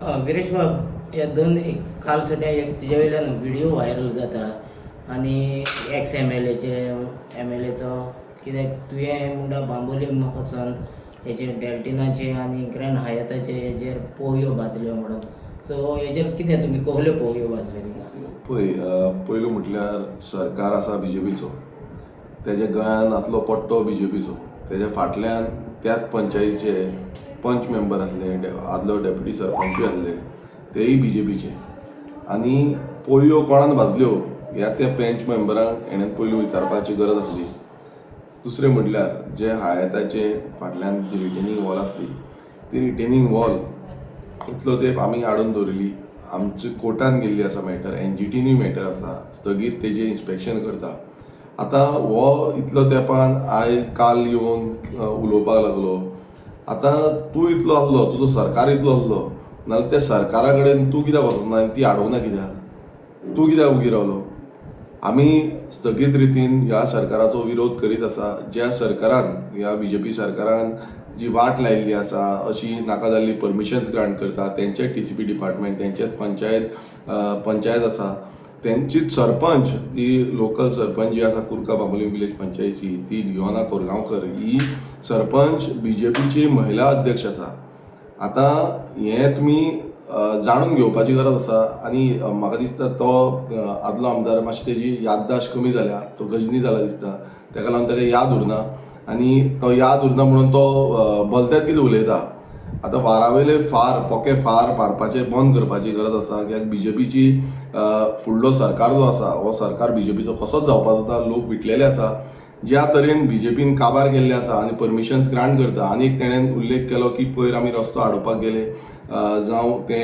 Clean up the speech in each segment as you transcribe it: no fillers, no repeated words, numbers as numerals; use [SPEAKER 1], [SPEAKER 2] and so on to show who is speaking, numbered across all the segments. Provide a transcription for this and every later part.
[SPEAKER 1] विरेश बाब, ह्या दोन एक काल सद्या एक तुज्या वयल्यान व्हिडियो व्हायरल जाता आनी एक्स एमएलएचे, एमएलएचो, कित्याक तुवें म्हणटा बांबोलीम वचोन हेजे डेल्टिनाचे आनी ग्रँड हायताचे हेजेर पोवयो भाजल्यो म्हणून. सो हेजेर कितें, तुमी कहल्यो पोवयो भाजल्यो थिंगा?
[SPEAKER 2] पळय, पयलू म्हटल्यार सरकार आसा बीजेपीचो. तेज्या गळ्यान आसलो पट्टो बीजेपीचो. तेज्या फाटल्यान त्याच पंचायतीचे पंच मेंबर आसले, आदलो डेप्युटी सरपंचूय आसले, तेय बीजेपीचे. आनी पोळयो कोणान भाजल्यो ह्या त्या पंच मेंबरांक हेणें पयलू विचारपाची गरज आसली. दुसरें म्हटल्यार जे हायताचे फाटल्यान जी रिटेनिंग वॉल आसली, ती रिटेनिंग वॉल इतलो तेंप आमी हाडून दवरिल्ली. आमची कोर्टान गेल्ली आसा मॅटर, एनजीटीनूय मॅटर आसा स्थगीत, तेजें इन्स्पेक्शन करता. आतां हो इतलो तेंपान आयज काल येवन उलोवपाक लागलो. आतां तूं इतलो आहलो, तुजो सरकार इतलो आहलो, नाल्यार त्या सरकारा कडेन तूं कित्याक वचूंक ना आनी ती हाडूंक ना कित्याक? तूं कित्याक उगी रावलो? आमी स्थगीत रितीन ह्या सरकाराचो विरोध करीत आसा, ज्या सरकारान, ह्या बीजेपी सरकारान जी वाट लायिल्ली आसा, अशी नाका जाल्ली परमिशन्स ग्रांट करता. तेंचेच टीसीपी डिपार्टमेंट, तेंचेच पंचायत आसा, तेंचीच सरपंच, ती लोकल सरपंच जी आसा कुर्का बांबोलीम विलेज पंचायतीची, ती डिओना कोरगांवकर ही सरपंच बीजेपीची महिला अध्यक्ष आसा. आतां हें तुमी जाणून घेवपाची गरज आसा. आनी म्हाका दिसता तो आदलो आमदार मातशी तेजी याददाश्त कमी जाल्या, तो गजनी जाला दिसता. तेका लागून ताका याद उरना आनी तो याद उरना म्हणून तो भलतेंच कितें उलयता. आतां वारावयले फार, पोके फार मारपाचें बंद करपाची गरज आसा, कित्याक बीजेपीची फुडलो सरकार जो आसा, हो सरकार बीजेपीचो कसोच जावपाचो ना. लोक विटलेले आसा ज्या तरेन बीजेपीन काबार केल्ले आसा आनी परमिशन्स ग्रांट करता. आनी एक तेणेन उल्लेख केलो की पयर आमी रस्तो हाडोवपाक गेले, जावं ते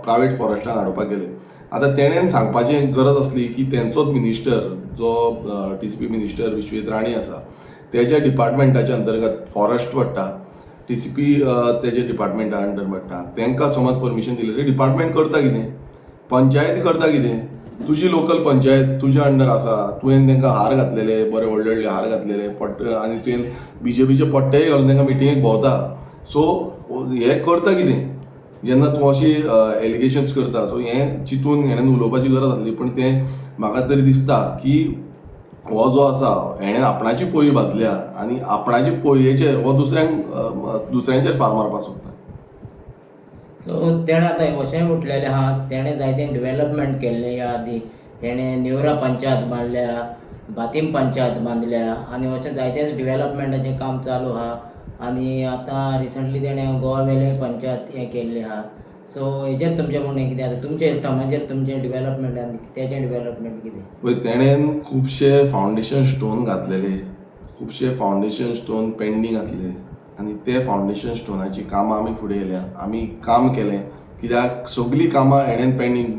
[SPEAKER 2] प्रायवेट फॉरेस्टान हाडोवपाक गेले. आतां तेणेन सांगपाची गरज आसली की तेंचोच मिनिस्टर जो टीसीपी मिनिस्टर विश्वजीत राणे आसा, तेच्या डिपार्टमेंटाच्या अंतर्गत फॉरेस्ट पडटा, टीसीपी तेजे डिपार्टमेंटा अंडर पडटा. तांकां समज परमिशन दिलें, डिपार्टमेंट करता कितें? पंचायत करता कितें? तुजी लोकल पंचायत तुज्या अंडर आसा. तुवें तांकां हार घातलेले, बरे व्हडले व्हडले हार घातलेले पट्ट आनी तुवें बीजेपीचे पट्टेय घालून तांकां मिटिंगेक भोंवता. सो हे करता कितें जेन्ना तूं अशी एलिगेशन्स करता? सो हें चिंतून हेणें उलोवपाची गरज आसली. पूण तें म्हाका तरी दिसता की हो जो आसा, हेणें आपणाची पोळी भाजल्या आनी आपणाचे पोळयेचे हो दुसऱ्यांचेर फार मारपाक सोदता.
[SPEAKER 1] सो तेणें आतां अशेंय म्हटलेलें आहा, तेणें जायतें डेव्हलपमेंट केल्लें ह्या आदीं. तेणें नेवरा पंचायत बांदल्या, बातीम पंचायत बांदल्या आनी अशें जायतेंच डेव्हलपमेंटाचें काम चालू आहा. आनी आतां रिसंटली तेणें गोवा वेले पंचायत हें केल्लें आहा. सो हेजेर तुमचें म्हणणें कितें आतां? तुमचे टर्माचेर तुमचें डेव्हलपमेंट आनी तेचें डेव्हलपमेंट कितें?
[SPEAKER 2] पळय, तेणेन खुबशे फावंडेशन स्टोन घातलेले, खुबशे फावंडेशन स्टोन पेंडींग आसले आनी ते फावंडेशन स्टोनाची कामां आमी फुडें येयल्या, आमी काम केलें. कित्याक सगळीं कामां हेणेन पेंडींग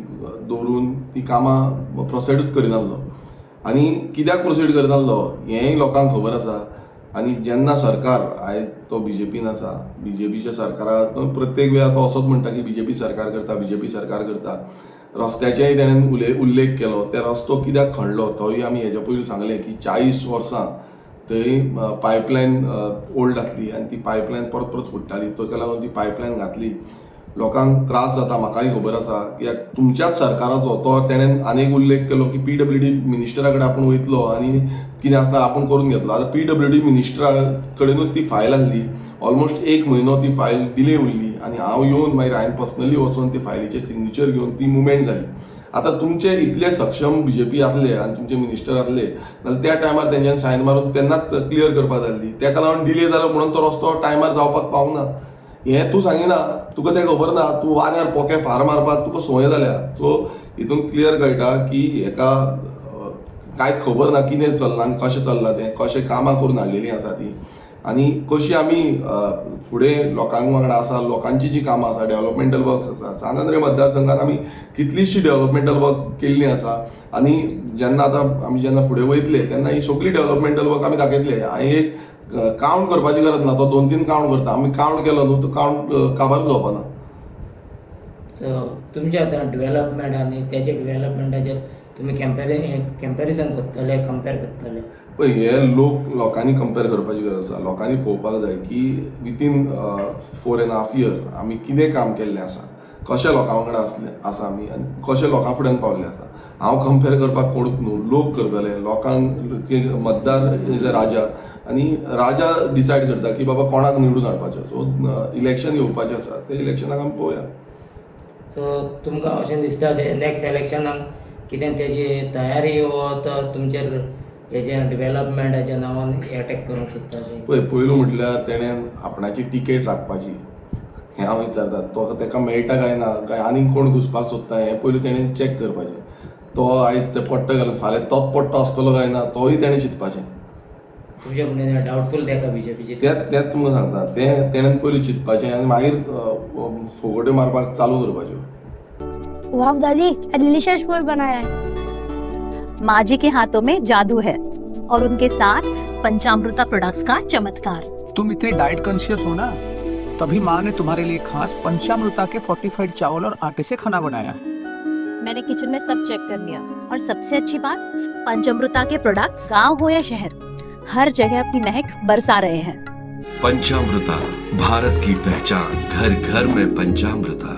[SPEAKER 2] दवरून ती कामां प्रोसिडूच करिनासलो. आनी कित्याक प्रोसीड करनासलो हेंय लोकांक खबर आसा. आनी जेन्ना सरकार आयज तो बीजेपीन आसा, बीजेपीच्या सरकाराक तो प्रत्येक वेळार तो असोच म्हणटा की बीजेपी सरकार करता, बीजेपी सरकार करता. रस्त्याचेय तेणेन उल्लेख केलो. ते रस्तो कित्याक खणलो तोय आमी हेज्या पयलीं सांगलें की 40 वर्सां थंय पायपलायन ओल्ड आसली आनी ती पायपलायन परत परत फुट्टाली. ताका लागून ती पायपलायन घातली. लोकांक त्रास जाता, म्हाकाय खबर आसा, कित्याक तुमच्याच सरकाराचो तो तेणेन आनी एक उल्लेख केलो की पीडब्ल्यूडी मिनिस्टरा कडेन आपूण वयतलो आनी कितें आसता आपूण करून घेतलो. आतां पीडब्ल्यूडी मिनिस्टरा कडेनूच ती फायल आसली. ऑलमोस्ट एक म्हयनो ती फायल डिले उरली आनी हांव येवन मागीर हांवें पर्सनली वचोन ती फायलीचेर सिग्नेचर घेवन ती मुवमेंट जाली. आतां तुमचे इतले सक्षम बीजेपी आसले आनी तुमचे मिनिस्टर आसले जाल्यार त्या टायमार तेंच्यानी सायन मारून तेन्नाच क्लियर करपा जाय आसली. तेका लागून डिले जालो म्हणून तो रस्तो टायमार जावपाक पावना हें तूं सांगिना. तुका तें खबर ना. तूं वाऱ्यार पोके फार मारपाक तुका संवय जाल्या. सो हितून क्लियर कळटा की हेका कांयच खबर ना कितें चल्लां आनी कशें चल्लां तें, कशें कामां करून हाडलेलीं आसा तीं आनी कशी आमी फुडें लोकांक वांगडा आसा. लोकांची जी कामां आसा, डेव्हलपमेंटल वर्क्स आसा, सान आंद्रे मतदारसंघात आमी कितलीशीं डेव्हलपमेंटल वर्क केल्लीं आसा. आनी जेन्ना आतां आमी जेन्ना फुडें वयतले तेन्ना ही सगळी डेव्हलपमेंटल वर्क आमी दाखयतले. आनी एक कावंट करपाची गरज ना. तो दोन तीन कावंट करता. आमी कावंट केलो न्हू, तो कावंट काबार जावपा ना.
[SPEAKER 1] सो तुमचे आतां डेव्हलपमेंट आनी तेचे डेव्हलपमेंटाचेर तुमी कम्पॅरिजन करतले, कंपेर करतले?
[SPEAKER 2] पळय, हे लोकांनी कंपेर करपाची गरज आसा. लोकांनी पळोवपाक जाय की within 4.5 year आमी कितें काम केल्लें आसा. कशे लोकां वांगडा आसले आसा आमी आनी कशे लोकां फुड्यान पावल्ले आसा. हांव कंपेर करपाक कोणूच न्हू, लोक करतले. लोकांक मतदार is a राजा आनी राजा डिसायड करता की बाबा कोणाक निवडून हाडपाचें. सो इलेक्शन येवपाचें आसा, ते इलेक्शनाक आमी पळोवया.
[SPEAKER 1] सो तुमकां अशें दिसता ते नेक्स्ट इलेक्शनाक कितें तेजी तयारी वो तो तुमचेर हेजें डिवेलपमेंटाच्या नांवान एटॅक करूंक सोदता अशें?
[SPEAKER 2] पळय, पयलू म्हटल्यार तेणें आपणाची टिकेट राखपाची हें हांव विचारता. तो तेका मेळटा काय ना, काय आनीक कोण घुसपाक सोदता हें पयलू तेणें चॅक करपाचें. तो आयज ते पट्टो घालून फाल्यां तोच पट्टो आसतलो काय ना तोय तेणें चिंतपाचें.
[SPEAKER 1] तुमच्या म्हणणे डावटफूल तेका बीजेपीची?
[SPEAKER 2] तेंच तेंच तुमकां सांगता, तें तेणें पयलू चिंतपाचें आनी मागीर फोगोट्यो मारपाक चालू करपाच्यो.
[SPEAKER 3] वाह दादी, डिलीशियस फूड बनाया है.
[SPEAKER 4] माँ जी के हाथों में जादू है और उनके साथ पंचामृता प्रोडक्ट्स का चमत्कार.
[SPEAKER 5] तुम इतने डाइट कॉन्शियस हो ना, तभी माँ ने तुम्हारे लिए खास पंचामृता के फोर्टिफाइड चावल और आटे से खाना बनाया है.
[SPEAKER 4] मैंने किचन में सब चेक कर लिया और सबसे अच्छी बात, पंचामृता के प्रोडक्ट्स गांव हो या शहर, हर जगह अपनी महक बरसा रहे हैं.
[SPEAKER 6] पंचामृता, भारत की पहचान. घर घर में पंचामृता.